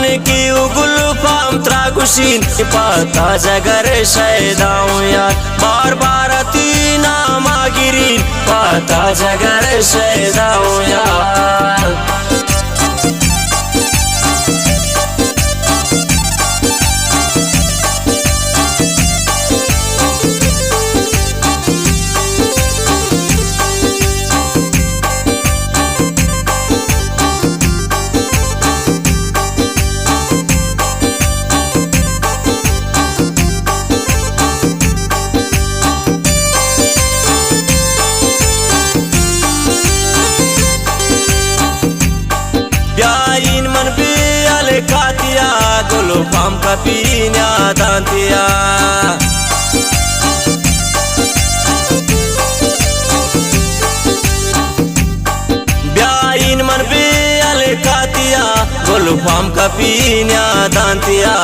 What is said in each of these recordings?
من کہ او گل پام ترا گوشین، پتا جگر شیداؤں یار، بار بار تی ناما گرین، پتا جگر شیداؤں یار۔ بیائین من بیال کاتیا، گل و پام کپین یادانتیا۔ بیائین من بیال کاتیا، گل و پام کپین یادانتیا۔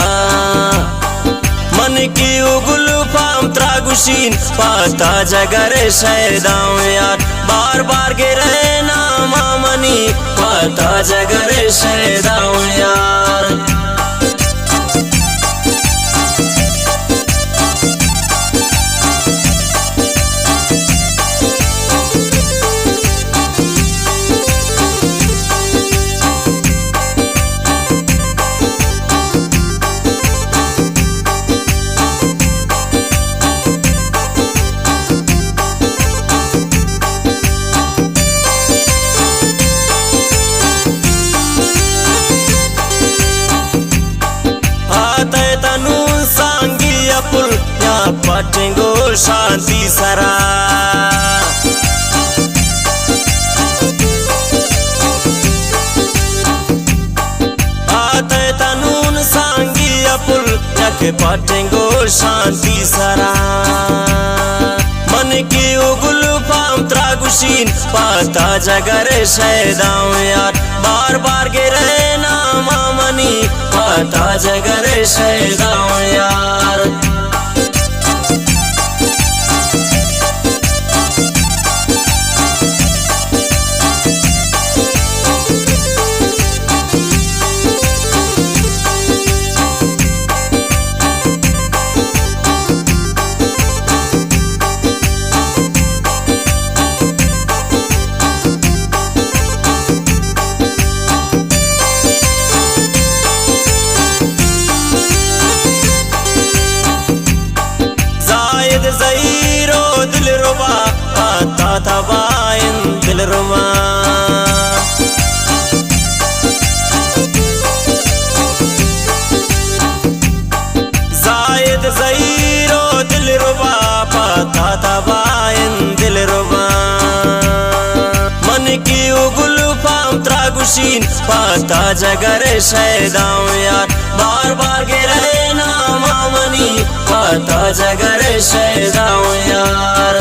من کہ او گل پام ترا گوشین، پتا جگر شیداؤں یار، بار بار گرے ناما منی، پتا جگر شیداؤں یار۔ آتے تنون سانگی اپل یا پٹنگو شانتی سرا۔ آتے تنون سانگی اپل یک پٹنگو شانتی سرا۔ من کہ او گل پام ترا گوشین، پتا جگر شیداؤں یار، بار بار گرے ناما منی، پتا جگر شیداؤں یار۔ زاہد زہیر و دلربا، پتا تباین دلربا۔ زاہد زہیر و دلربا، پتا تباین دلربا۔ من کہ او گل پام ترا گوشین، پتا جگر شیداؤں یار، بار بار گرے ناما منی، پتا جگر شیداؤں یار۔